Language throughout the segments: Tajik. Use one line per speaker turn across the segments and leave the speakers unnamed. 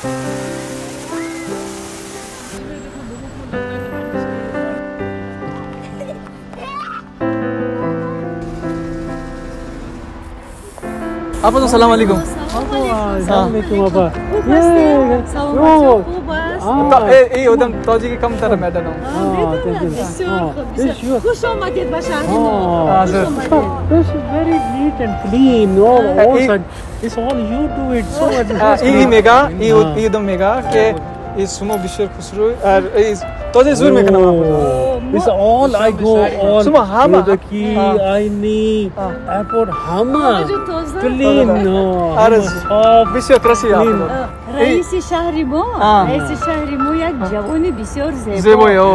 Апа, салом алейкум.
Салом алейкум апа.
Эй, одам тоҷики камтар медонам.
Хуш омадед ба шаҳри мо.
This is very neat and clean. All it's all you do it so much.
И мега, и одам мега ки и сумо бисёр хушрӯй, ар тоҷи зур мекунам.
It's all I go all.
Сумо ҳама
Рӯдакӣ, Айнӣ, airport ҳама clean.
Бисёр красиво.
Раиси шаҳри мо, раиси шаҳри мо як ҷавони бисёр зебо.
Зебои, о.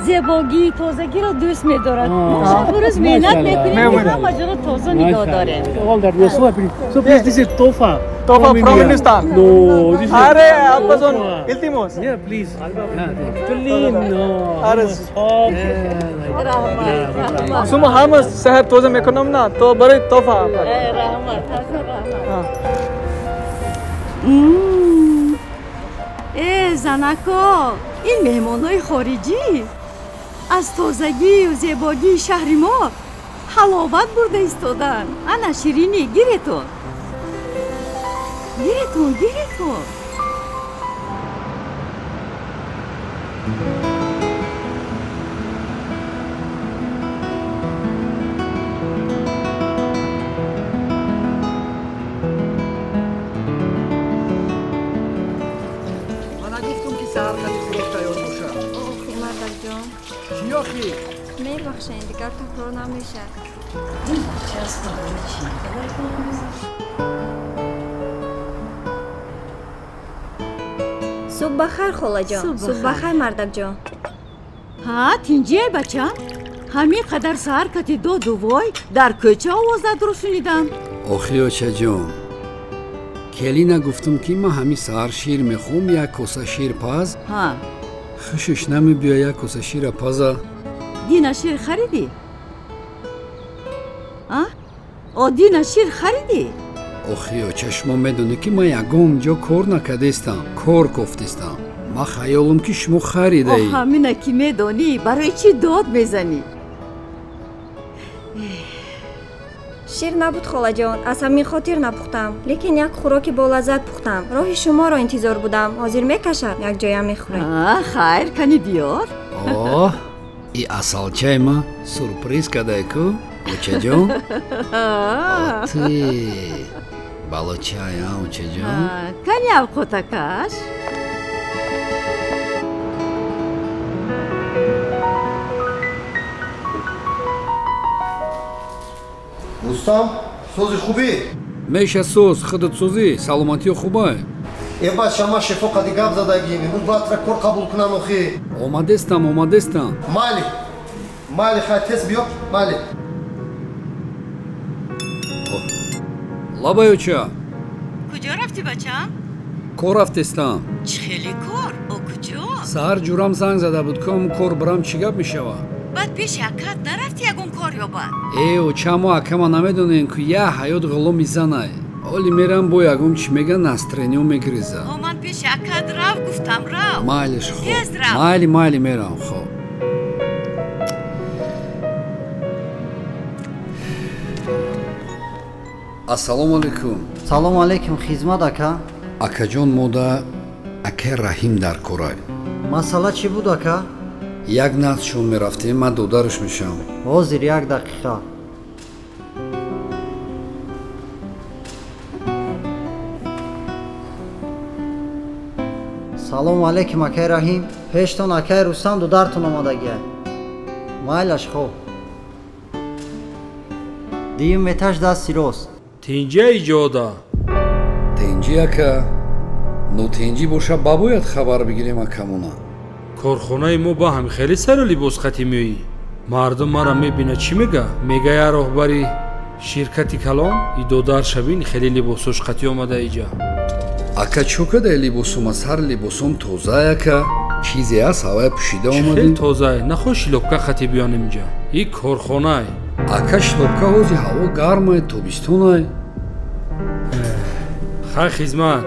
Зебогӣ, тозагиро дӯст медорад. Мо шабу рӯз меҳнат мекунем, ки ҳама ҷоро тоза нигоҳ дорем.
All that we are so happy. So please, this is tofa.
Tofa from Hindustan.
No, this is
Are Amazon Iltimos.
Yeah, please. Clean. No.
Are
Раҳмат.
Сумо ҳама шаҳр тоза мекунам на, то барои тофа.
Раҳмат, раҳмат. Э, занако, ин меҳмонҳои хориҷӣ аз тозагию зебогии шаҳри мо ҳаловат бурда истоданд. Ана ширинӣ, гиретон. Гиретон, гиретон.
Мебахшед, дигар такрор намешавад. Субҳ бахайр, холаҷон. Субҳ бахайр, мардакҷон.
Ҳа, тинҷие, бачам? Ҳамин қадар саҳар кати доду вой дар кӯча овозатро шунидам.
Охи, очаҷон, келина гуфтум, ки ман ҳамин саҳар шир мехоҳам, як коса шир паз. Хушиш намебиё, як коса шира паза.
Дина шир харидӣ? О, дина шир харидӣ?
Охи, оча, шумо медонед, ки ман ягон ҷо кор накардастам, кор кофтистам. Ман хаёлам, ки шумо харидаед.
Ҳамина ки медонӣ, барои чӣ дод мезанӣ?
Шир набуд, холаҷон, аз ҳамин хотир напухтам, лекин як хӯроки болаззат пухтам. Роҳи шуморо интизор будам. Ҳозир мекашад, якҷоя мехӯрем.
Хайр, кани биёр.
Оҳ, и асалчаи ма сюрприз кадай ку, очаҷон. Оти балочай, а, очаҷон.
Кани авқотакаш.
Рустам, сози хубӣ?
Меша соз, худат созӣ, саломатиё хубай.
Э, бача, ма шефо қади гап задагим, имрӯз бояд тра кор қабул кунам охи.
Омадестам, омадестам.
Майли, майли, хай, тез биё, майли.
Лабай, оча.
Куҷо рафтӣ, бачам?
Кор рафтестам.
Чӣ хеле кор? О куҷо?
Саҳар ҷурам занг зада буд, ком кор бирам, чӣ гап мешавад?
Баъд пеши акат нарафтӣ ягон кор ёбад?
Э, оча, мо акама намедонем, ку я ҳаёт ғуломи занай. Оли мерам, бо ягон чӣ мега, настроениё мегиреза.
О, ман пеши акат рав гуфтам, рав.
Майлиш, хоб.
Тез рав.
Майли, майли, мерам, хоб. Ассалому алайкум.
Салому алайкум, хизмат, ака.
Акаҷон, мода акай Раҳим дар корай.
Масъала чӣ буд, ака?
Як наздшон мерафтем, ман додараш мешавам.
Ҳозир, як дақиқа. Салому алайкум, акай Раҳим. Пештон акай Рустам додартон омадагия. Майлаш, хоб. Дуюм этаж, дасти рост.
Тинҷа иҷода.
Тинҷи, ака. Нотинҷӣ боша, бабояд хабар бигирем акамона.
Корхонаи мо ба ҳам хеле сару либос хати меоӣ. Мардум мара мебина, чӣ мега? Мега, я роҳбари ширкати калон и додар шабин хеле либосош хати омада иҷа.
Ака, чӯ кадай либосума? Сар либосом тоза, ака. Чизе аст, ҳавая пӯшида омадӣ?
Хеле тозае. Нахоҳ шлёпка хати биёнем иҷа. И корхонае.
Ака, шлёпка ҳози ҳаво гармае, тобистонае.
Хай, хизмат.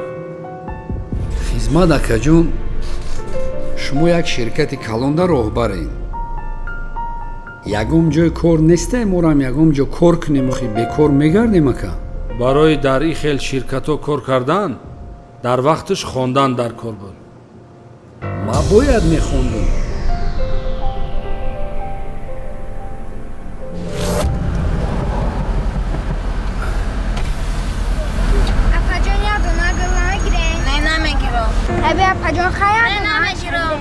Хизмат акаҷон, шумо як ширкати калонда роҳбаред. Ягон ҷой кор несте, морам ягон ҷо кор кунем, охи бекор мегардем ака.
Барои дар ин хел ширкатҳо кор кардан дар вақташ хондан дар кор буд.
Ма бояд мехондум.
Апаҷон, як дона гул намегирем?
Не, намегирам.
Аби апаҷон, хай
Не, намегирам.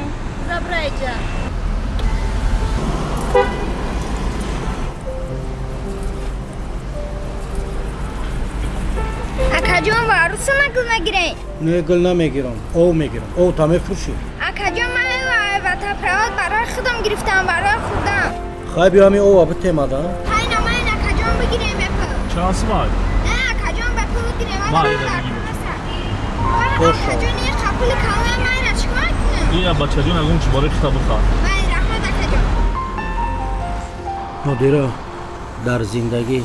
Забрайҷа.
Акаҷон, ба арӯсона гул нагирем?
Не, гул намегирам, ов мегирам. Ов та мефурӯшӣ?
Акаҷон, ман ватапровод барои худам гирифтам, барои хурдам.
Хай биё ҳамин ова битемада.
Хай намайн акаҷон, бигирем бепул.
Чанд сумак?
Не, акаҷон, бепул гирем.
Ман ина бигирем.
Акаҷон, ин қапули калон майра чикор кунам?
Ина бачаҷон, ягон чи барои хита бихар.
Май раҳмат акаҷон.
Нодира, дар зиндагӣ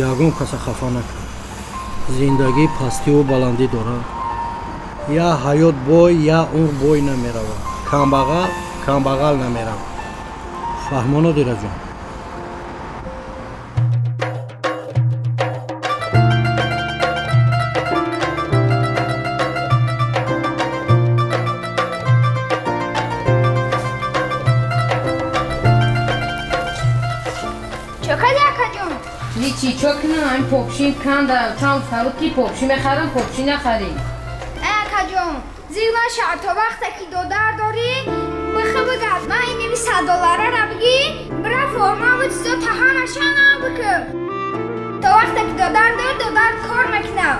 ягон каса хафа накун. Зиндагӣ пастиву баландӣ дорад. Я ҳаёт бой, я умр бой намеравад. Камбағал камбағал намеравад. Фаҳмо, Нодираҷон?
Чо кади акаҷон?
Чӣ чо кунам? Ҳамин попшин канда чанд фарод ки попши мехарам, попши нахарӣ.
Э акаҷон, зиқ нашав, то вақте ки додар дорӣ бихӣ бигард. Ман ин ними 100 долларара бигӣ, бира формаву чизо та ҳамашанам бикун. То вақте ки додар дорӣ, додар кор мекунам.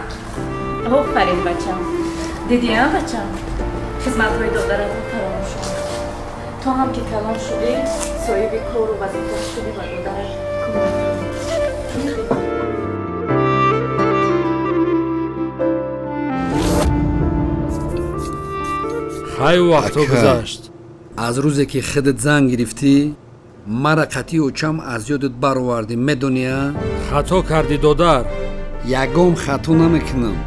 Офарин бачам. Дидиам бачам, хизматҳои додаратро фаромӯш кун. То ҳам ки калон шудӣ, соҳиби кору вазифа шудӣ, ба додарат кӯмак кун.
Хай вақтҳо гузашт.
Аз рӯзе ки худат зан гирифтӣ, мара қатъи очам аз ёдат баровардӣ, медонӣ?
Хато кардӣ додар.
Ягон хато намекунам.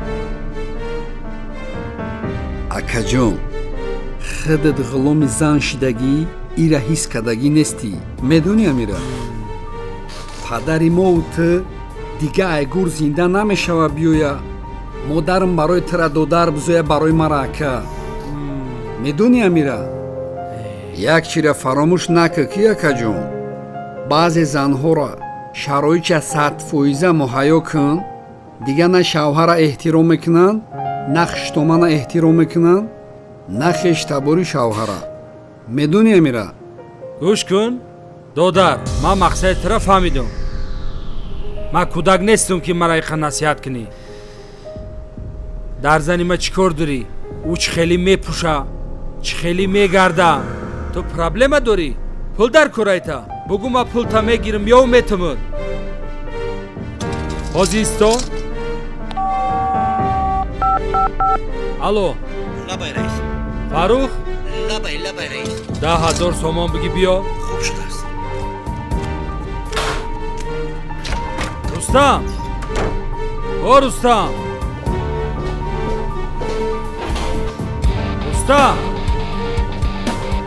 Акаҷон, худат ғуломи зан шидагӣ, ира ҳис кардагӣ нестӣ, медонӣ амира? Падари мову ту дига айгур зинда намешава биёя. Модарам барои тура додар бизоя, барои мара ака. Медонӣ амира? Як чира фаромӯш накар ки акаҷон, баъзе занҳоро шароитша 100% муҳайё кун, дига на шавҳара эҳтиром мекунанд, на хуштомана эҳтиром мекунанд, на хештабори шавҳара. Медонӣ амира?
Гӯш кун додар, ман мақсади тура фаҳмидам. Ман кӯдак нестам ки мара иқа насиҳат кунӣ. Дар зани ма чӣ кор дорӣ? Ӯ чӣ хеле мепӯша, чӣ хеле мегарда. Ту проблема дорӣ? Пул дар корайта. Бугӯ ман пулта мегирам ё метумуд. Ҳозир исто. Алло.
Лабай раис.
Фарух?
Лабай, лабай раис.
10,000 сомон бигӣ биё.
Хуб шудааст.
Рустам! О Рустам! Рустам!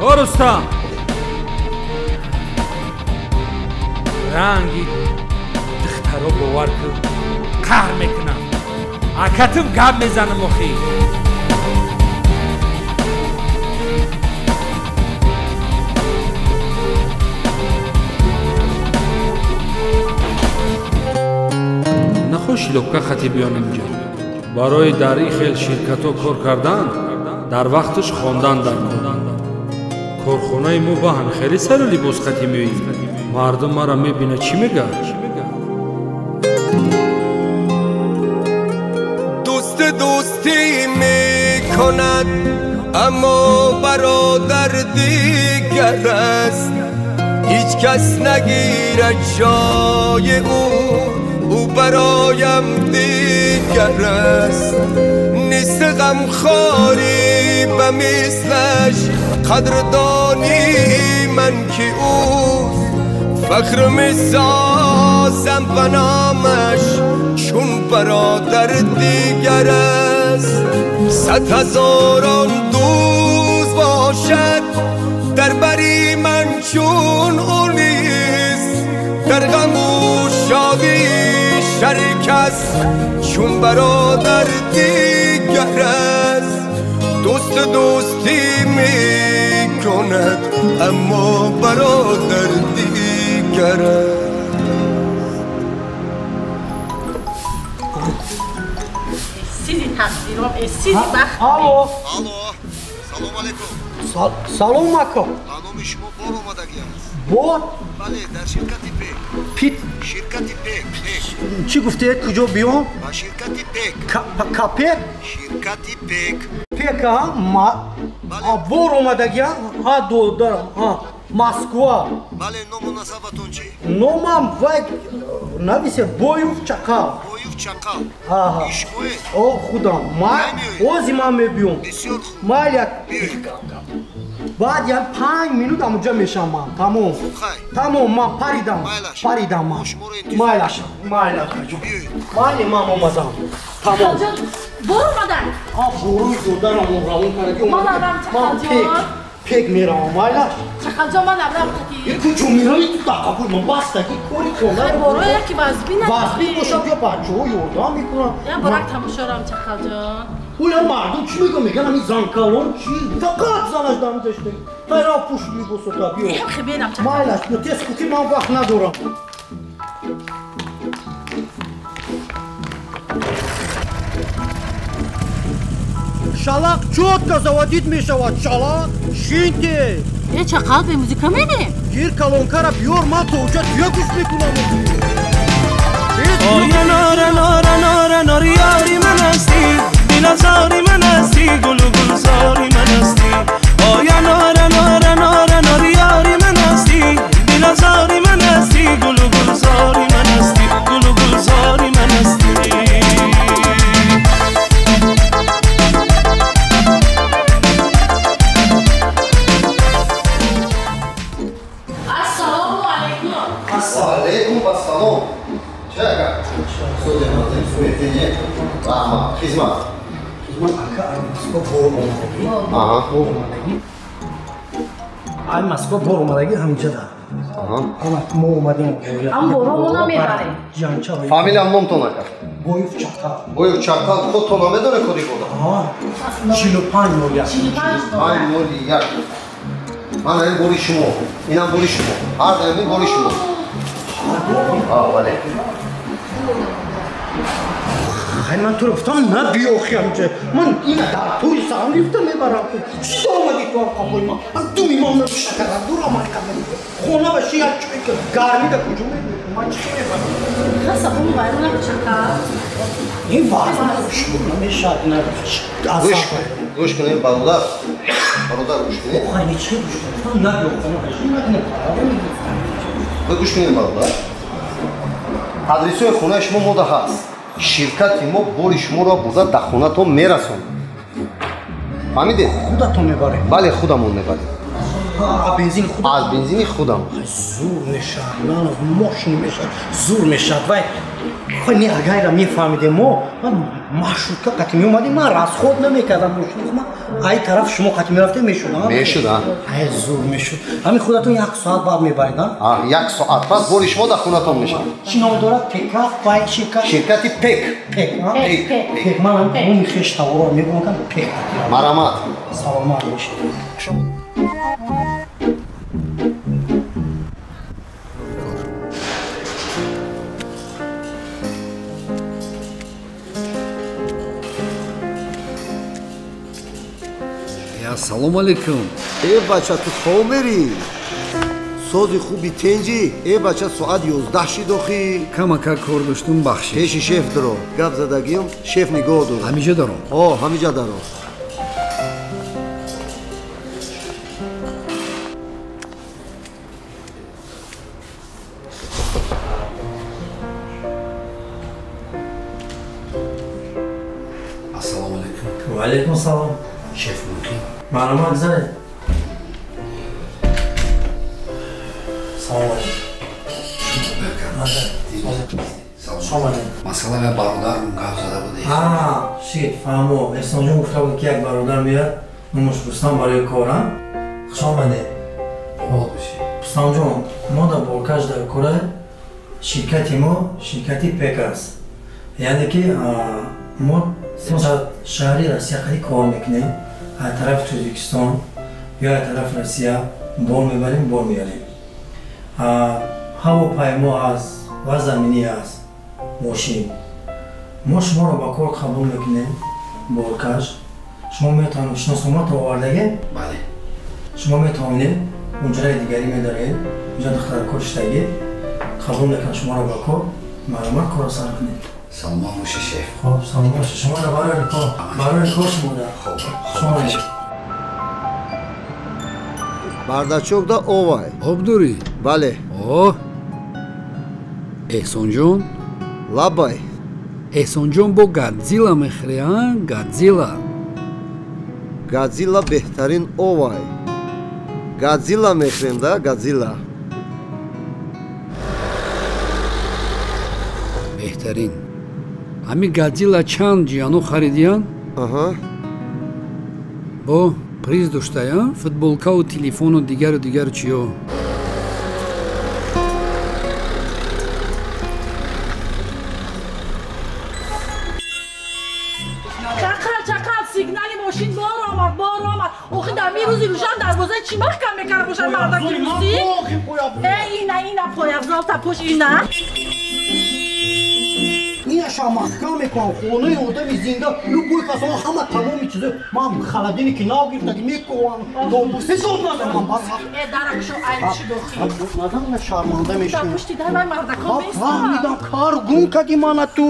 О Рустам! Ранги духтаро бовар кун, қаҳр мекунам. Акатим гап мезанам охи. Нахоҳ шилопка хати биён инҷа. Барои дар ин хел ширкатҳо кор кардан дар вақташ хондан дар кор. Корхонаи мо ба ҳам хеле сару либос хати меоӣ. Мардум мара мебинад, чӣ мегӯяд?
Дӯст дӯстӣ мекунад, аммо бародар дигар аст. Ҳеҷ кас нагирад ҷои ӯ, ӯ бароям дигар аст. Нест ғамхорӣ ба мислаш, қадрдонӣ ман ки ӯст. Фахр месозам ба номаш, чун бародар дигар аст. صد هزاران دوست باشد در بری من چون او نیست. در غم و شادی شریک است چون برادر دیگر است. دوست دوستی می کند اما برادر دیگر است.
سیزی تقدیرم، سیزی بخت.
الو
الو، سلام علیکم.
سلام اکا.
نام شما بار آمدگی است.
بار؟
بله، در شرکت پک.
پیت؟
شرکت پک.
چی گفته؟ کجا بیام؟
با شرکت پک.
کپک؟
شرکت پک.
پک ها؟ ما بار آمدگی ها دو دارم ها مسکو.
بله، نام و نسبتون چی؟
نامم وای نویسه بویوف چقال.
بویوف چقال.
ها. او خودم ما اوزی ما میبیوم.
بسیار خوب.
ما یک بعد یه 5 minute اونجا میشم من. تمام. تمام من پریدم. پریدم من. مایلش. مایلش. مایل من اومدم. تمام.
برو اومدن.
آ برو دادرم روان کردی.
من آدم
من پک میرم مایلش.
چقدر جا من ابرم خطی.
یه کجا میرم تو دقیقه من بستگی کاری کنم.
برو یکی وزبی نه.
وزبی باشه بیا بچه‌ها یودا میکنم.
یا برک تماشا رم چقدر جان.
اولا مردم چی میگن؟ میگن همین زنکالون چی؟ فقط زنش دم داشته. خیرا پوش میبوسه تا بیا. مایلش بیا تست کوتی من وقت ندارم. شلاق چوتка заводить мешавад. Шалақ шинте.
Э чақал бе музыка мене?
Гир колонкара биёр ман то уҷа туя гӯш мекунам.
آی نار نار نار نار یاری من هستی، دلازاری من هستی، گل و گلزاری من هستی. آی نار نار نار نار یاری من هستی، دلازاری من هستی، گل و گلزاری من هستی، گل و گلزاری من هستی.
علیکم السلام. چه اگر؟ سوده مازیم سویتینه. رحمت. خدمت.
خدمت اکا ای مسکو بور اومدگی. آها. بور اومدگی. ای مسکو بور اومدگی همینجا ده.
آها.
اما ما اومدیم.
ام بورمون میبریم.
جانچا.
فامیل هم نامتون اکا.
بویف چاکال.
بویف چاکال خودتون میدونه کدی بوده.
آها. 45 01.
45 01. من این بوری شما. اینم بوری شما. هر دفعه بوری شما. آه بله.
خیلی من تو رو گفتم نه بیا خیامچه من این در توی سرم ریفتم میبرم. چی آمدی تو هم قبول من؟ من دو میمام نمیشه کردم دور آمدی کردم خونه باشی یک چای که گرمی در کجا میبرم من چی میبرم؟
خیلی صبون وایرون نمیشه
این وزن شروع نمیشه
گوش کن گوش کنیم برادر برادر گوش کنیم.
خیلی چی گوش کنیم؟ نه بیا خونه باشی نه
گوش کنیم برادر. адресои хонаи шумо мода ҳаст. Ширкати мо бори шуморо бурда дар хонатон мерасонад. Фаҳмидед?
Худатон мебаред?
Бале, худамон мебарем.
Аз бензини худатон?
Аз бензини худамон.
Зур мешавад, ман аз мошин мешавад, зур мешавад. Вай не, агар мефаҳмидем мо маршрутка қати меомадем, ман расход намекардам мошини ман. Ай тараф шумо қати мерафтем мешуд,
мешуд.
Ай зур мешуд. Ҳамин худатон як соат баъд мебаред,
а? Як соат пас бори шумо дар хонатон мешавад.
Чӣ ном дорад? Пека вай ширкат?
Ширкати Пек.
Пек, Пек. Пек. Ман ҳам тамоми хеш таворро мегӯям Пек.
Марамат.
Саломат бошед.
Салом алейкум.
Э бача, ту хоб мери? Сози хуби тенҷи? Э бача, соат 11 шид охи.
Камака кор доштум, бахшид.
Пеши шеф даро. Гап задагиам, шеф нигоҳ дор.
Ҳамиҷа даром?
О, ҳамиҷа даро.
Ассалому алейкум.
Ва алейкум салом.
Шеф мумкин?
Маълумот бизанед. Салом алейкум.
Хуш омадед.
Масъала як бародарам гап зада буд.
Шит, фаҳмо. Эҳсонҷон гуфта буд, ки як бародар меяд, номаш Рустам, барои кора. Хуш омадед.
Хуб бошед.
Рустамҷон, мо дар боркаш дар кора ширкати мо ширкати ПЕК аст. Яъне ки мо шаҳри Россия хеле кор мекунем. Аз тарафи Тоҷикистон ё аз тарафи Россия бор мебарем, бор меорем. Ҳавопаймо аст ва заминӣ аст, мошин. Мо шуморо ба кор қабул мекунем, боркаш. Шумо метавонед шиносномаро овардагӣ?
Бале.
Шумо метавонед ҳуҷраи дигарӣ медаред, инҷо духтаракҳо шиштагӣ, қабул мекунанд шуморо ба кор, маълумот корро сар кунед.
Саломат бошед, шеф.
Хоб, саломат бошед. Шуморо барои кор, барои кор шумода.
Хоб,
хоб.
Бардачок да овай.
Об дорӣ?
Бале.
О, Эҳсонҷон?
Лабай.
Эҳсонҷон бо Годзилла мехӯре, а? Годзилла.
Годзилла беҳтарин овай. Годзилла мехӯрем да, Годзилла.
Беҳтарин. Ҳамин Годзилла чанд ҷияно харидиян?
Аҳа.
Бо приз доштая, футболкаву телефону дигару дигару чиё.
Чақал, чақал, сигнали мошин бор омад, бор омад. Охи дар ми рӯзи рӯшан дарвозаи чӣ маҳкам мекарда бошад мардаки русӣ? Э, ина, ина, пойафзолта пӯш, ина.
Инаша маҳкам мекунам, хонаи одами зинда, любой касон ҳама тамоми чизо, ман холодильники нав гирифтаги мекунам, ҳисоб надорам бас.
Э, даракшо айбши дохи.
Надам, шарманда мешавам.
Дар пушти дар вай мардакон меистад.
Фаҳмидам, кар гум кади мана ту.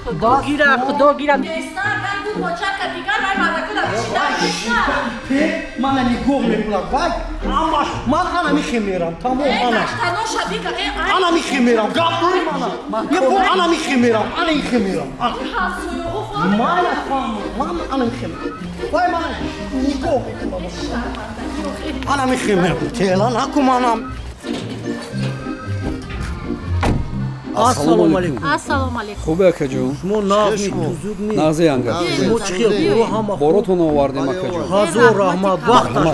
Худо гира, худо гира. Нестар, вай ду почака дигар вай мардакон дар пушти дар меистад.
Мана нигоҳ мекунад, вай ҳамаш ман ана мехемерам, тамом ана. Ана мехемерам, гап дори мана. Е бо ана мехемерам, ана мехемерам. Мана фаҳмам, ман ана мехемерам. Вай мана нигоҳ мекунад. Ана мехемерам. Тела накун манам.
Ассалому алайкум.
Ассалому алайкум.
Хубе акаҷон?
Шумо нағз тузук ни?
Нағзи анга.
Шумо чӣ хел боро ҳама
боротон овардем акаҷон.
Ҳазор раҳмат, вақташ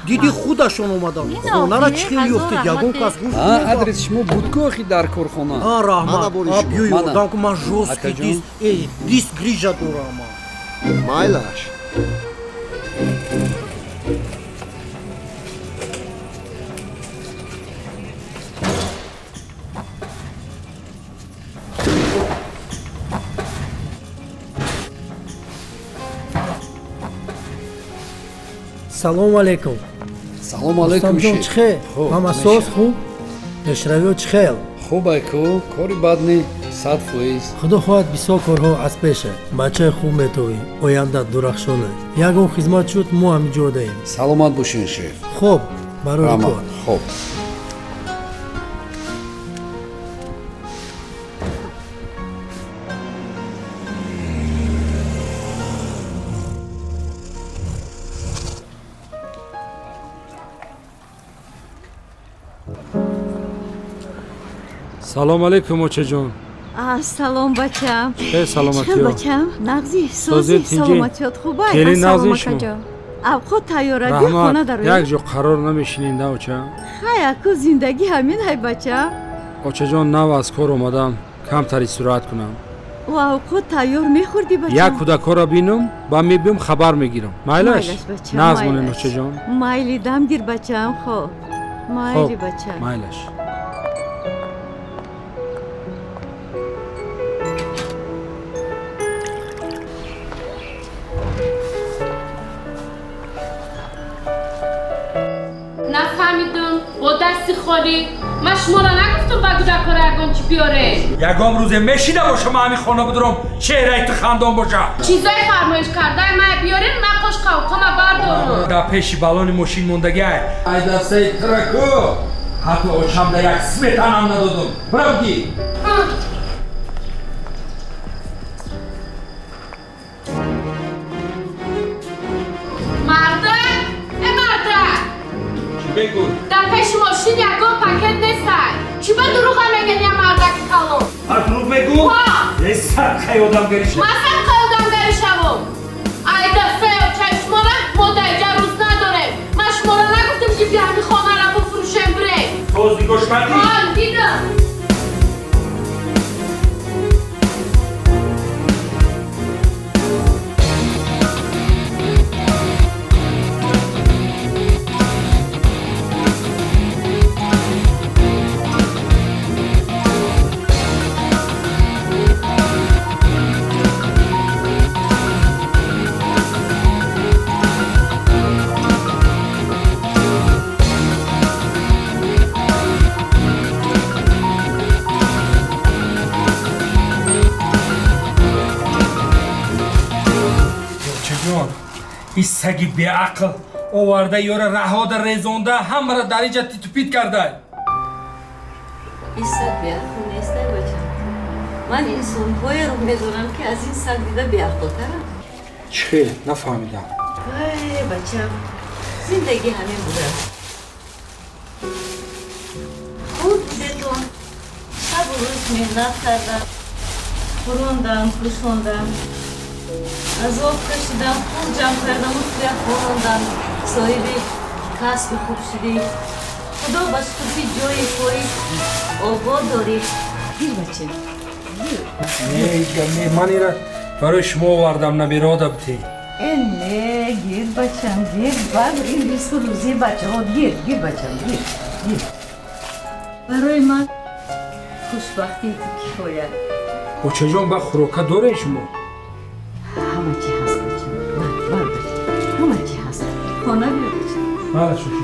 диди худашон омадан. Хонара чӣ хел ёфтед? Ягон кас гуфт?
Адрес шумо буд ку охи дар корхона?
Ҳа, раҳмат. Биё ёрдам ку, ман жёсткий диск, эй, диск грижа дорам ман.
Майлаш.
Салом алейкум.
Салом алейкум.
Рустамҷон, чӣ хел? Ҳама соз хуб? Пешравиҳо чӣ хел?
Хуб айку, кори бад не, 100%.
Худо хоҳад бисёр корҳо аз пеша. Бачаи хуб метовӣ, оянда дурахшона. Ягон хизмат шуд, мо ҳамин ҷо даем.
Саломат бошен, шеф.
Хуб, барои кор.
Хуб.
Салом алейкум, очаҷон.
Салом, бачам.
Саломатиё.
Бачам, нағзи, сози, саломатиёт хубай?
Келин нағзи шумо?
Авқот тайёра, биё хона дароем.
Як ҷо қарор намешинем да, оча?
Хай, аку зиндагӣ ҳамин ҳай, бачам.
Очаҷон, нав аз кор омадам, камтар истироҳат кунам.
О, авқот тайёр мехӯрдӣ, бачам?
Як кӯдакҳоро бинам, ба мебиём, хабар мегирам. Майлаш? Нағз монем, очаҷон.
Майли, дам гир, бачам, хоб. Майли, бачам.
Майлаш.
Нафаҳмидум, бо дасти холӣ. Ман шуморо нагуфтум ба кӯдакҳоро ягон чӣ биёре.
Ягон рӯзе мешида бошам ман ҳамин хона бидурам, чеҳраи ту хандон боша.
Чизои фармоиш кардаи ман биёрем, ман қошқавқома бардорам.
Дар пеши балони мошин мондагиай. Ай дастаи тираку, ҳатто очамда як сметанам надодум. Бирав гӣ.
Мардак, э мардак!
Бегӯ.
Дар пеши мошин ягон пакет нестай. Чӣ ба дурӯға мегӯян я мардаки калон?
Ман дурӯғ мегӯ? Э садқаи одамгарӣ шавам.
Ман садқаи одамгарӣ шавам. Ай дастаи очаи шуморо мо дар инҷа рӯз надорем. Ман шуморо нагуфтам ки бия ҳамин хонаро бифурӯшем бирем.
Боз нигоҳ кардӣ?
Ҳа, дидам.
Ин саги беақл оварда ёра раҳода резонда ҳамаро дар инҷа титупит карда.
Ин саг беақл нест, ай бачам. Ман инсонҳоеро медонам, ки аз ин саг дида беақлтарам.
Чӣ? Нафаҳмидам.
Ай бачам, зиндагӣ ҳамин будааст. Худ будетон, шабу рӯз меҳнат кардам, хӯрондам, пӯшондам, азоб кашидам, пул ҷамъ кардаму туя хорондам. Соҳиби касби хуб шудӣ. Худо ба шукр, ки ҷои кори обод дорӣ. Гир бача, гир.
Не, ҳеҷ гап не, ман ира барои шумо овардам, набирода бутӣ.
Э не, гир бачам, гир. Бад ин ризқу рӯзии бачаҳо. Гир, гир бачам, гир, гир. Барои ман хушбахтии ту кифоя.
Очаҷон, ба хӯрока дорем шумо?
Ҳама чи ҳаст бачам, бар бачам, ҳама чи ҳаст. Хона биё бачам.
Мала шукр.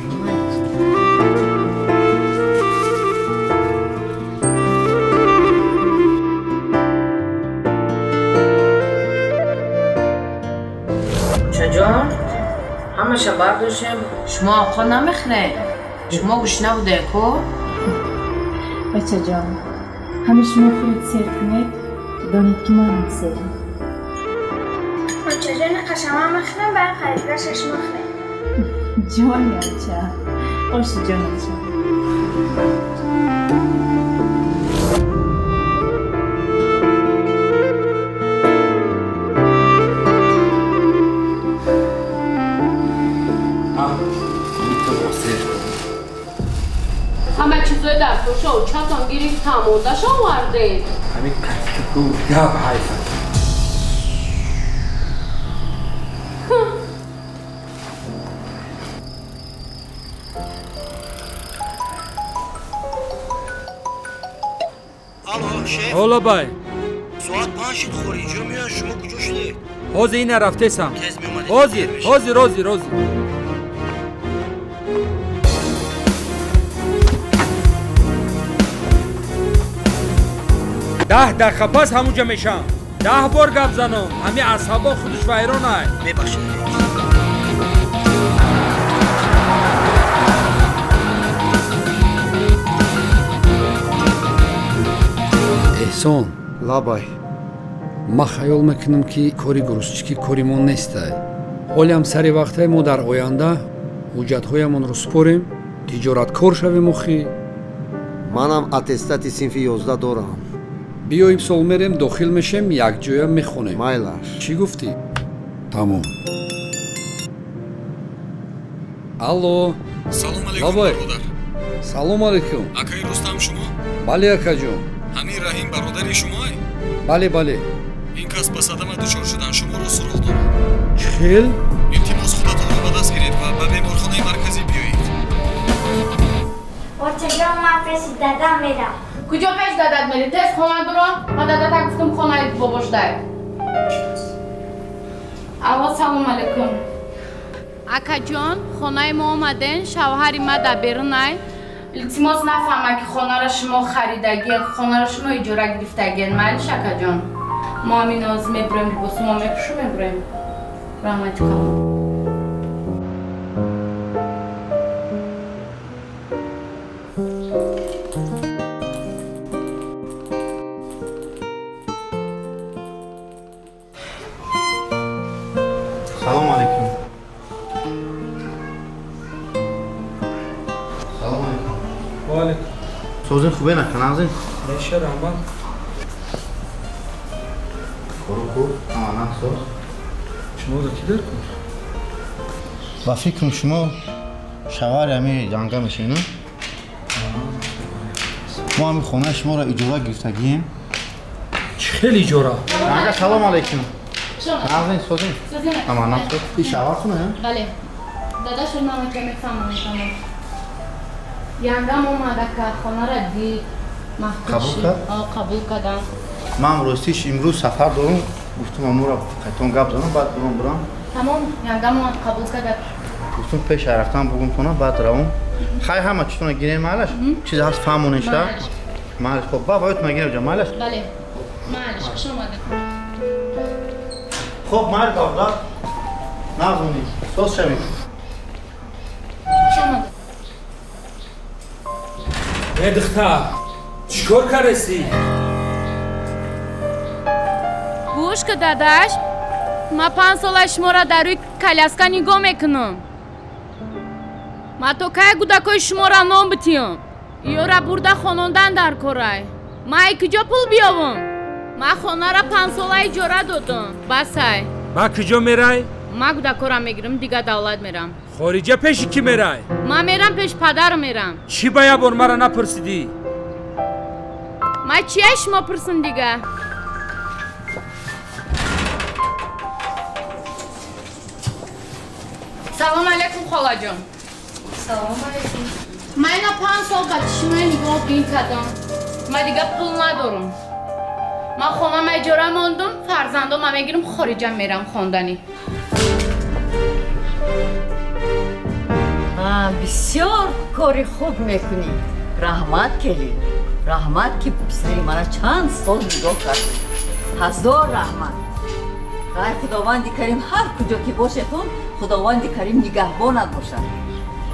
Очаҷон, ҳамаша бардошем, шумо оқо намехӯред. Шумо гӯшна буде ко?
Бачаҷон, ҳама шумо хӯред сер кунед, донед ки манам серам.
Очаҷон, қашама мехӯрем, баъд харидгашаш мехӯрем.
Ҷони оча, оши ҷон оча.
Ҳама чизои дар пӯша очатон гирифт, тамодаша овардед.
Ҳамин кафтуку гап ҳайфа. Ҳола бай.
Соат 5 шуд, хориҷиё меоянд, шумо куҷо шудед?
Ҳозир ина рафтесам.
Тез меомадед.
Ҳозир, ҳозир, ҳозир, ҳозир. Даҳ дақиқа пас ҳамунҷа мешам. 10 бор гап занам, ҳами асабо худаш вайрон ай.
Мебахшед.
Эҳсон.
Лабай.
Ман хаёл мекунам, ки кори грузчикӣ кори мо нестай. Ҳолиам сари вақте мо дар оянда ҳуҷҷатҳоямонро супорем, тиҷораткор шавем охи.
Манам аттестати синфи 11 дорам.
Биё имсол мерем, дохил мешем, якҷоя мехонем.
Майлаш.
Чӣ гуфтӣ? Тамом. Алло.
Салом алейкум, бародар.
Салом алейкум.
Акаи Рустам шумо?
Бале, акаҷон.
Ҳамин Раҳим бародари шумоай?
Бале, бале.
Ин кас ба садама дучор шудан, шуморо суроғ дорад.
Чӣ?
Илтимос, худатонро ба даст гиред ва ба беморхонаи марказӣ биёед.
Очаҷон, ман пеши дадам мерам.
Куҷо пеш дадат мери? Тез хона дуро. Ман дадата гуфтам хонаи бобошдай. Алло, салом алейкум. Акаҷон, хонаи мо омаден, шавҳари ма дар берунай. Илтимос, нафаҳма ки хонаро шумо харидагиен, хонаро шумо иҷора гирифтагиен. Майлиш, акаҷон? Мо ҳамин ҳозир мебурем, либосумо мепӯшу мебурем. Раҳмати калон.
Салом алейкум.
Салом алейкум.
Ва алейкум.
Созин хубе наканазин?
Неша, раҳмат.
Хӯрок ҳама нақсоз.
Шумо дар ки дар кор?
Ба фикрам шумо шавҳари ҳами янга мешавед, на? Мо ҳами хонаи шуморо иҷора гирифтагием.
Чӣ хел иҷора?
Янга, салом алейкум. Нағзин, созин? Ҳама нақсоз. И шавҳартуна?
Бале. Дадашон мама ка мефаҳмам, мефаҳмам. Янгам омада ка хонара дид.
Қабул кард?
Қабул кардам.
Ман ростиш имрӯз сафар дорам, гуфтум амура қайтон гап занам, баъд бурам бурам.
Тамом, янгам омад қабул карда.
Гуфтум пеш рафтан бугум тона, баъд равам. Хай ҳама чизтона гирем майлаш? Чиз ҳаст фаҳмонем ша? Майлаш. Хоб, ба воятона гирем ҷа майлаш?
Бале. Майлаш, хуш омадед.
Хоб, майл бародар. Нағзонӣ. Соз шавед.
Хуш омадед.
Э духтар, чӣ кор кардасӣ?
Гӯш ку дадаш, ман 5 сола шуморо дар рӯи коляска нигоҳ мекунам. Ман то кай кӯдакои шуморо ном битиём? Ёра бурда хонондан дар корай. Ман ай куҷо пул биёвам? Ман хонара 5 сола иҷора додам. Басай.
Ба куҷо мерай?
Ман кӯдакора мегирам, дигар давлат мерам.
Хориҷа пеши кӣ мерай?
Ман мерам пеш падар мерам.
Чӣ ба як бор мара напурсидӣ?
Ман чия шумо пурсам дига? Салом алейкум холаҷон.
Салом алейкум.
Ман ина 5 сол ба чишмаи нигоҳ бин кардам. Ман дига пул надорам. Ман хонама иҷора мондум, фарзандома мегирам хориҷа мерам хонданӣ.
Бисёр кори хуб мекунӣ. Раҳмат келин. Раҳмат ки писари мана чанд сол нигоҳ кардӣ. Ҳазор раҳмат. Ғайр Худованди Карим ҳар куҷо ки бошетон, Худованди Карим нигаҳбонат бошад.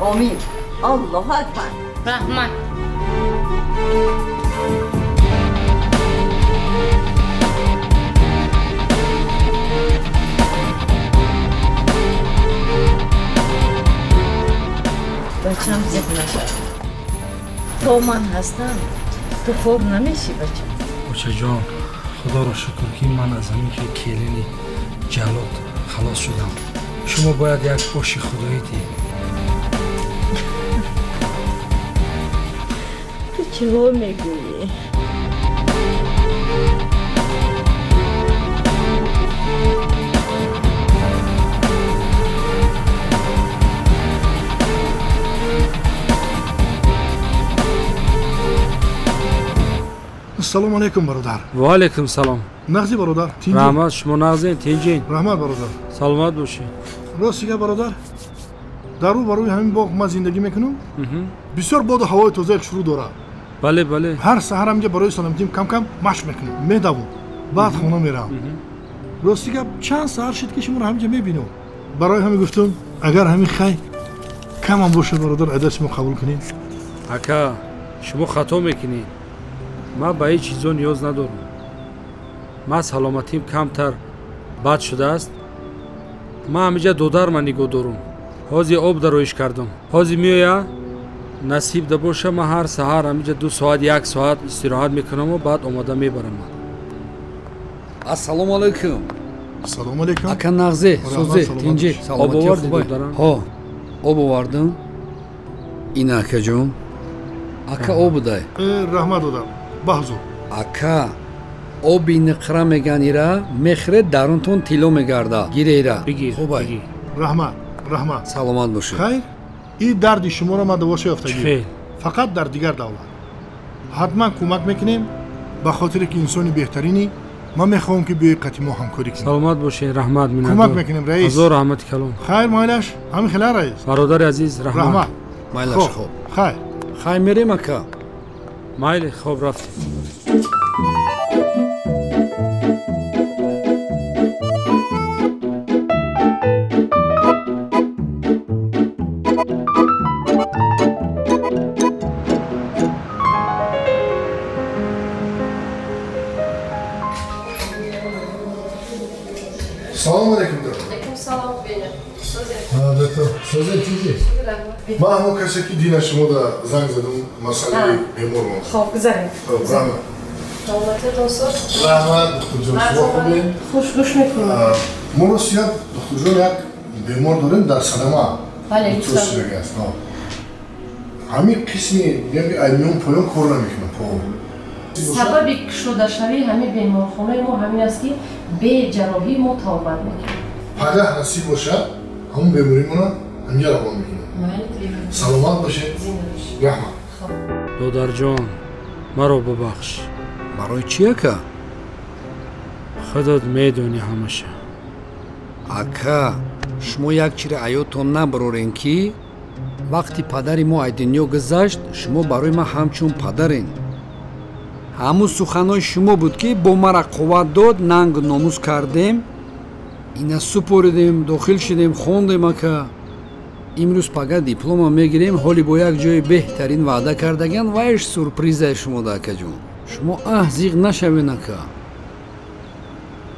Омин. Аллоҳу акбар.
Раҳмат.
Бачам зиқ нашав. То ман ҳастам, ту хор намешӣ бачам.
Очаҷон, худоро шукр ки ман аз ҳамин хел келини ҷаллод халос шудам. Шумо бояд як оши худоӣ диҳед.
Ту чиҳо мегӯӣ?
Ассалому алайкум бародар.
Ва алайкум салом.
Нағзи бародар, тинҷин?
Раҳмат, шумо нағзин, тинҷин?
Раҳмат бародар.
Саломат бошед.
Рости гап бародар, дар рӯ барои ҳамин боғ ман зиндагӣ мекунам. Бисёр боду ҳавои тозаи хушрӯ дорад.
Бале, бале.
Ҳар саҳар ҳаминҷа барои саломатим кам-кам машқ мекунам, медавам, баъд хона меравам. Рости гап чанд саҳар шуд ки шуморо ҳаминҷа мебинам. Барои ҳамин гуфтам, агар ҳамин хай камам бошад бародар, аз дасти шумо қабул кунем.
Ака, шумо хато мекунед. Ман ба ҳеҷ чизо ниёз надорам. Ман саломатим камтар бад шудааст. Ман ҳамиҷа додарма нигоҳ дорум. Ҳозир об дароиш кардам. Ҳозир меоя, насиб да боша, ман ҳар саҳар ҳамиҷа 2 соат, 1 соат истироҳат мекунаму баъд омода мебарам.
Ассалому алайкум.
Ассалому алайкум.
Ака нағзе, созе, тинҷи.
Об овардӣ додарам?
Ҳо, об овардам. Ин акаҷон. Ака об дай.
Раҳмат додам. Баҳзур.
Ака, оби ниқра меган ира, мехӯред дарунтон тилло мегарда. Гире ира.
Бигир.
Хубай.
Раҳмат, раҳмат.
Саломат бошед.
Хайр, ин дарди шуморо ман давоша ёфтагӣ. Фақат дар дигар давлат. Ҳатман кӯмак мекунем, ба хотире ки инсони беҳтаринӣ. Ман мехоҳам ки биёи қати мо ҳамкорӣ кунем.
Саломат бошед, раҳмат, миннатдор.
Кӯмак мекунем, раис.
Ҳазор раҳмати калон.
Хайр, майлаш, ҳамин хела раис.
Бародари азиз, раҳмат.
Раҳмат.
Майлаш, хоб.
Хайр.
Хайр мерем ака.
Майли, хоб рафтем.
Салом алейкум, доктор.
Алейкум салом, Беня.
Доктор, созед чизе? Ман ҳамон касе ки дина шумо да занг задам, масъалаи бемор монд.
Хоб, гузарем.
Раҳмат.
Саломатиятон соз?
Раҳмат, духтурҷон, шумо хубед?
Хуш, гӯш мекунам.
Мо ростият, духтурҷон, як бемор дорем дар садама.
Бале, гуфтам.
Ҳамин қисми миён поён кор намекунад.
Сабаби кушодашавии ҳамин беморхонаи мо ҳамин аст, ки бе ҷарроҳӣ мо тавбат мекунем.
Пагаҳ насиб бошад, ҳамун беморимона ҳамҷа равон мекунем. Саломат бошед. Раҳмат.
Додарҷон, маро бубахш.
Барои чӣ, ака?
Худат медонӣ ҳамаша.
Ака, шумо як чиро аёдтон набарорен, ки вақти падари мо ай дунё гузашт, шумо барои ман ҳамчун падарен. Ҳамун суханҳои шумо буд, ки бо мара қувват дод, нангу номус кардем, ина супоридем, дохил шудем, хондем, ака. Имрӯз пага диплома мегирем, ҳоли бо як ҷои беҳтарин ваъда кардаган, вайш сюрпризае шумо да, акаҷон. Шумо зиғ нашавен, ака.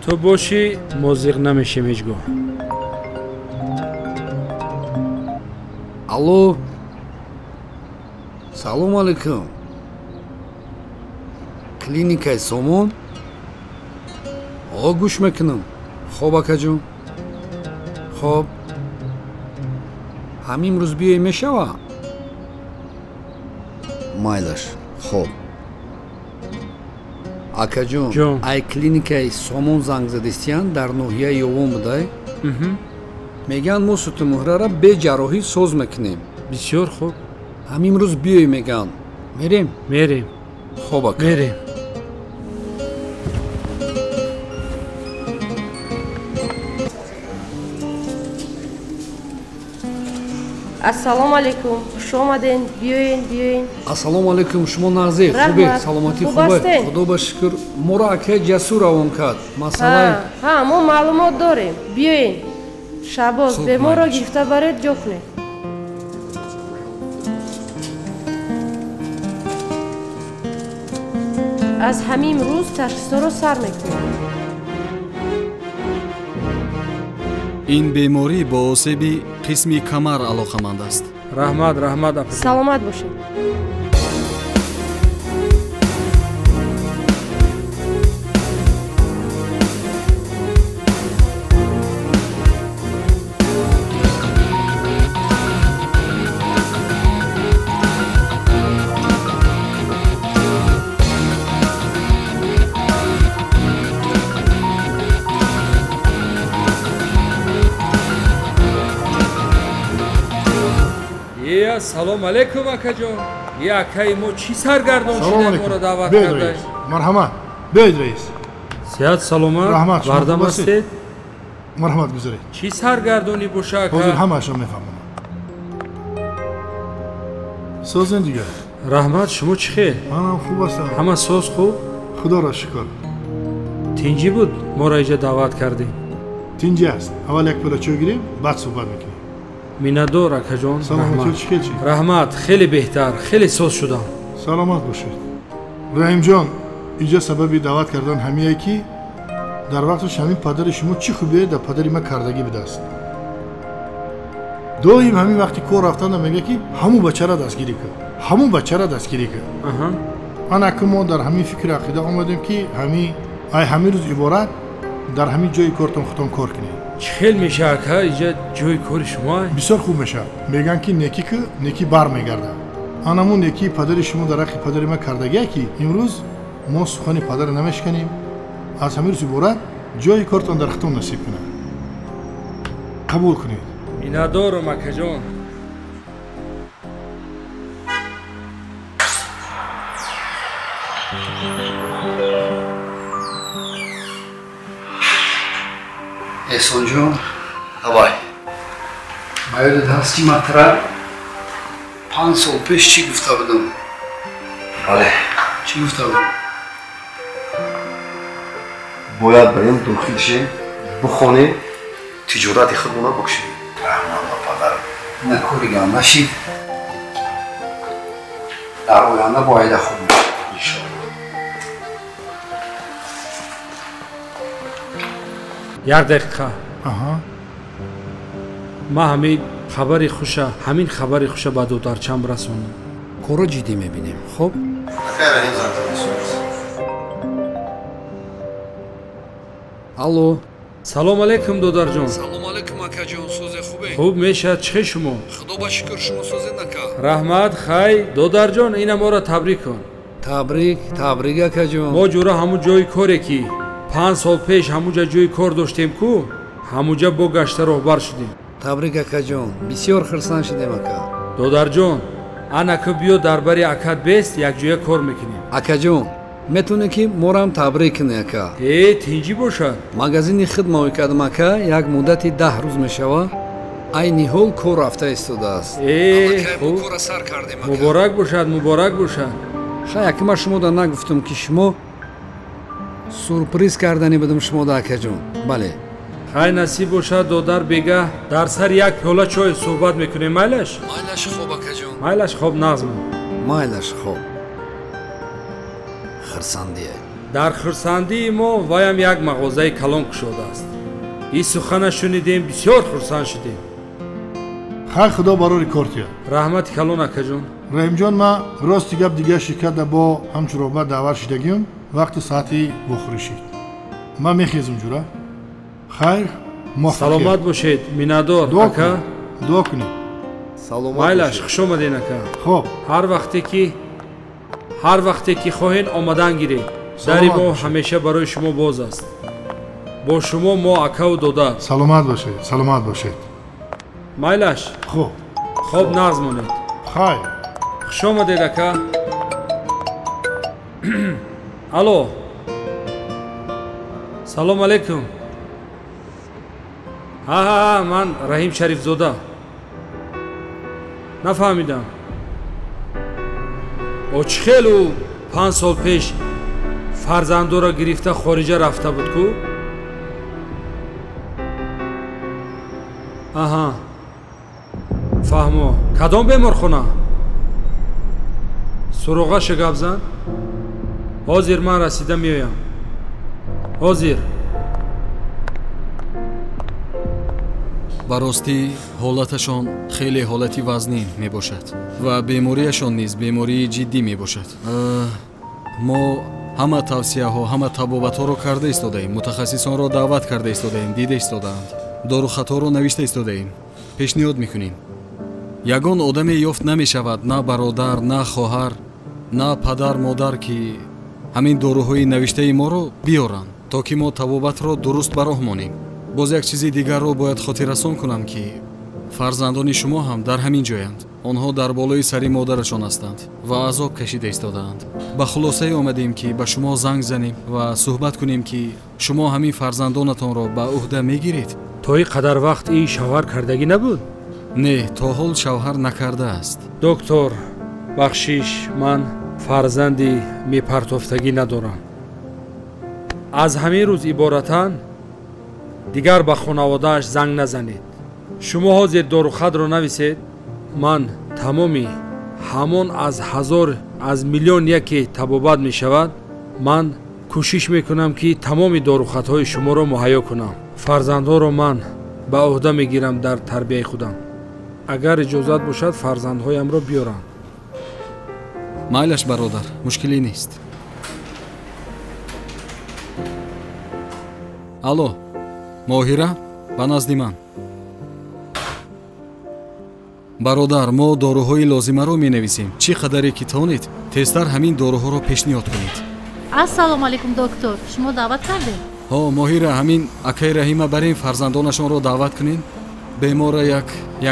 Ту бошӣ, мо зиғ намешем ҳеҷ гоҳ.
Алло, салом алейкум. Клиникаи Сомон? О, гӯш мекунам. Хоб, акаҷон, хоб. Ҳамин рӯз биёй мешава? Майлаш, хоб. Акаҷон, ай клиникаи Сомон занг задистиян, дар ноҳияи Ёвон будай. Мегӯянд, мо сутунмуҳрара бе ҷарроҳӣ соз мекунем.
Бисёр хуб.
Ҳамин рӯз биёй, мегӯянд. Мерем?
Мерем.
Хоб, ака.
Мерем.
Ассалому алайкум, хуш омаден, биёен, биёен.
Ассалому алайкум, шумо нағзе, хубе, саломатӣ хубе, худо ба шукр. Моро акаи Ҷасур равон кард. Масъалаи
ҳа, мо маълумот дорем. Биёен. Шабоз, беморро гирифта баред, ҷо кунед. Аз ҳамин рӯз ташхисҳоро сар мекунем.
Ин беморӣ бо осеби қисми камар алоқаманд аст.
Раҳмат, раҳмат.
Саломат бошед.
Салом алейкум, акаҷон. Я акаи мо чӣ саргардон шуда моро даъват карда?
Марҳамат, биёед, раис.
Сиҳат, саломат, бардам ҳастед?
Марҳамат, гузаред.
Чӣ саргардонӣ боша, ака?
Ҳозир ҳамаашро мефаҳмонам. Созен дигар.
Раҳмат, шумо чӣ хел?
Манам хуб ҳастам.
Ҳама соз хуб?
Худоро шукр.
Тинҷӣ буд моро иҷа даъват кардем?
Тинҷӣ аст. Аввал як пиёла чой гирем, баъд суҳбат мекунем.
Миннатдор, акаҷон. Раҳмат, хеле беҳтар, хеле соз шудам.
Саломат бошед. Раҳимҷон, иҷа сабаби даъват кардан ҳамие, ки дар вақташ ҳамин падари шумо чӣ хубие дар падари ман кардагӣ будааст. Доим ҳамин вақти кор рафтанда мегӯяд, ки ҳамун бачара дастгирӣ кун, ҳамун бачара дастгирӣ кун. Ана ки мо дар ҳамин фикри ақида омадем, ки ай ҳамин рӯз иборат дар ҳамин ҷои кортон худтон кор кунед.
Чӣ хел меша, ака, иҷа ҷои кори шумо?
Бисёр хуб мешавад. Мегӯянд, ки некӣ ку, некӣ бармегардад. Анамун некии падари шумо дар ҳаққи падари ман кардагие, ки имрӯз мо сухани падарро намешиканем. Аз ҳамин рӯз иборат ҷои кортон дар худтон насиб кунад. Қабул кунед.
Миннатдорам, акаҷон.
Эҳсонҷон, ҳавай, ба ёдат ҳаст, ки матра 5 сол пеш чӣ гуфта будам?
Бале.
Чӣ гуфта будам?
Бояд барем дохил шем, бихонем, тиҷорати худмона бикушем.
Раҳмат ба падарам. Ина кори ганда нашид. Дар оянда бояда хуб мешавад, иншоалло.
Як дақиқа. Ман ҳамин хабари хуша, ҳамин хабари хуша ба додарчам расонам.
Корро ҷиддӣ мебинем, хуб?
Акай Раҳим занг задааст.
Алло.
Салом алейкум, додарҷон.
Салом алейкум, акаҷон, созе хубе?
Хуб мешавад, чӣ шумо?
Худо ба шукр, шумо созе нака?
Раҳмат, хай, додарҷон, ина моро табрик кун.
Табрик, табрик, акаҷон.
Мо ҷура ҳамун ҷои коре ки 5 сол пеш ҳамунҷа ҷои кор доштем ку, ҳамунҷа бо гашта роҳбар шудем.
Табрик, акаҷон, бисёр хурсанд шудем, ака.
Додарҷон, анаку биё дар бари акат бест, якҷоя кор мекунем.
Акаҷон, метавонӣ ки морам табрик кунӣ, ака?
Э, тинҷӣ бошад.
Магазини худ моҳӣ кардам, ака, як муддати 10 рӯз мешава. Айни ҳол кор рафта истодааст.
Э, хуб. Муборак бошад, муборак бошад.
Хай, ака, ман шумода нагуфтам ки шумо сюрприз кардани будам шумода, акаҷон. Бале.
Хай, насиб бошад, додар, бегаҳ дар сари як пиёла чой суҳбат мекунем, майлаш?
Майлаш, хоб, акаҷон.
Майлаш, хоб, нағзмон.
Майлаш, хоб. Хурсандие.
Дар хурсандии мо ваям як мағозаи калон кушодааст. Ин сухана шунидем, бисёр хурсанд шудем.
Хай, худо барори кор тия.
Раҳмати калон, акаҷон.
Раҳимҷон, ман рости гап дигар ширкатда бо ҳамчун роҳбар даъват шидагиам, вақти соати вохӯрӣ шид. Ман мехезам ҷура. Хайр, муваффақият.
Саломат бошед, миннатдор, ака.
Дуо кунед.
Майлаш, хуш омадед, ака.
Хоб.
Ҳар вақте ки хоҳед омадан гиред. Дари мо ҳамеша барои шумо боз аст. Бо шумо мо акаву додар.
Саломат бошед, саломат бошед.
Майлаш.
Хоб.
Хоб, нағз монед.
Хайр.
Хуш омадед, ака. Алло. Салом алейкум. Ҳа, ман Раҳим Шарифзода. Нафаҳмидам. О, чӣ хел ӯ 5 сол пеш фарзандоро гирифта хориҷа рафта буд ку? Аҳа. Фаҳмо. Кадом беморхона? Суроғаша гап зан. Ҳозир ман расида меоям. Ҳозир.
Ба ростӣ ҳолаташон хеле ҳолати вазнин мебошад ва бемориашон низ бемории ҷиддӣ мебошад. Мо ҳама тавсияҳо, ҳама табобатҳоро карда истодаем, мутахассисонро даъват карда истодаем, дида истодаанд, дорухатҳоро навишта истодаем, пешниҳод мекунем. Ягон одаме ёфт намешавад, на бародар, на хоҳар, на падар, модар, ки ҳамин доруҳои навиштаи моро биёранд, то ки мо табобатро дуруст ба роҳ монем. Боз як чизи дигарро бояд хотиррасон кунам, ки фарзандони шумо ҳам дар ҳамин ҷоянд. Онҳо дар болои сари модарашон ҳастанд ва азоб кашида истодаанд. Ба хулосае омадем, ки ба шумо занг занем ва суҳбат кунем, ки шумо ҳамин фарзандонатонро ба ӯҳда мегиред.
То ин қадар вақт ин шавҳар кардагӣ набуд?
Не, то ҳол шавҳар накардааст.
Доктор, бахшиш, ман фарзанди мепартофтагӣ надорам. Аз ҳамин рӯз иборатан дигар ба хонаводааш занг назанед. Шумо ҳозир дорухатро нависед, ман тамоми ҳамон аз 1000 аз миллион яке табобат мешавад, ман кӯшиш мекунам, ки тамоми дорухатҳои шуморо муҳайё кунам. Фарзандҳоро ман ба ӯҳда мегирам дар тарбияи худам. Агар иҷозат бошад, фарзандҳоямро биёрам.
Майлаш, бародар, мушкиле нест. Алло, Моҳира, ба назди ман. Бародар, мо доруҳои лозимаро менависем. Чӣ қадаре ки тонед, тезтар ҳамин доруҳоро пешниҳод кунед.
Ассалому алайкум, доктор. Шумо даъват кардед?
Ҳо, Моҳира, ҳамин акаи Раҳима барин фарзандонашонро даъват кунед, беморра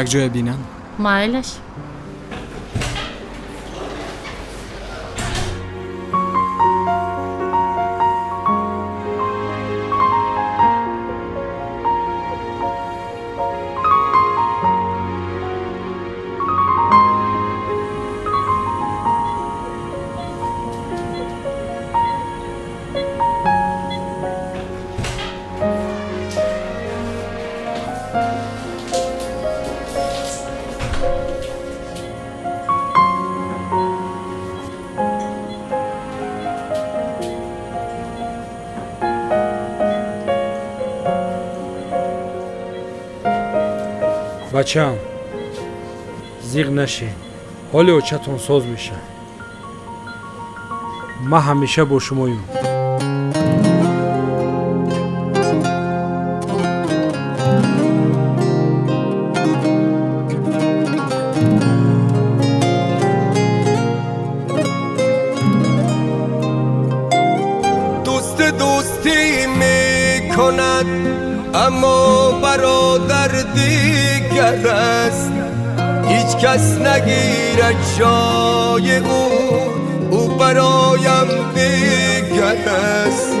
якҷоя бинанд.
Майлаш.
Бачам, зиғ нашед, ҳоли очатон соз мешавад. Ман ҳамеша бо шумоюм.
دیگر است. هیچ کس نگیرد جای او، او برایم دیگر است.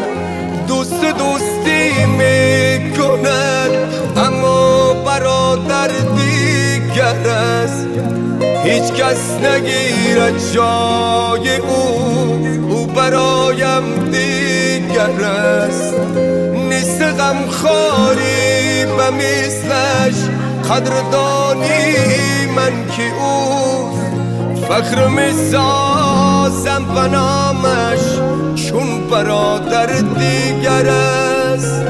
دوست دوستی میکند اما برادر دیگر است. هیچ کس نگیرد جای او، او برایم دیگر است. نیست غمخواری به مثلش، قدردانی من که اوست. فخر میسازم به نامش چون برادر دیگر است.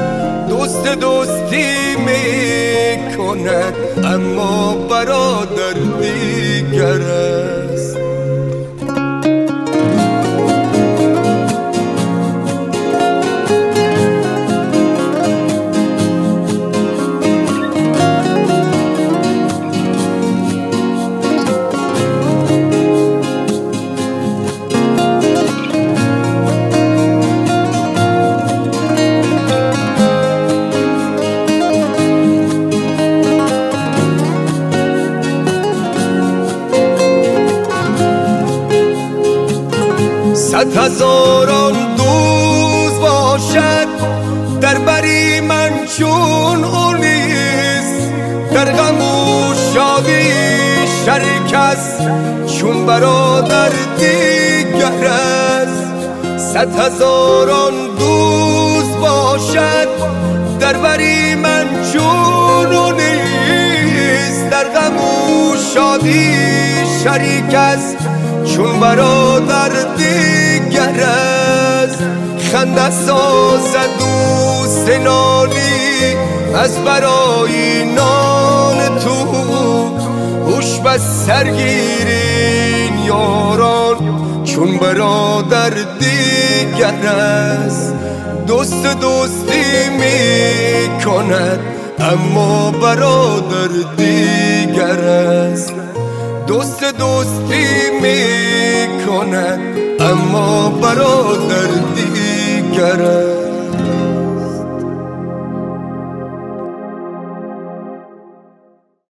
دوست دوستی میکند اما برادر دیگر است. صد هزاران دوست باشد در بری من چون او نیست. در غم و شادی شریک است چون برادر دیگر است. صد هزاران دوست باشد در بری من چون او نیست. در غم و شادی شریک است چون برادر دیگر است. خنده سازد دوست نانی از برای نان تو. هوش بس سرگیرین یاران چون برادر دیگر است. دوست دوستی میکند اما برادر دیگر است. دوست دوستی میکند اما برادر دیگر است.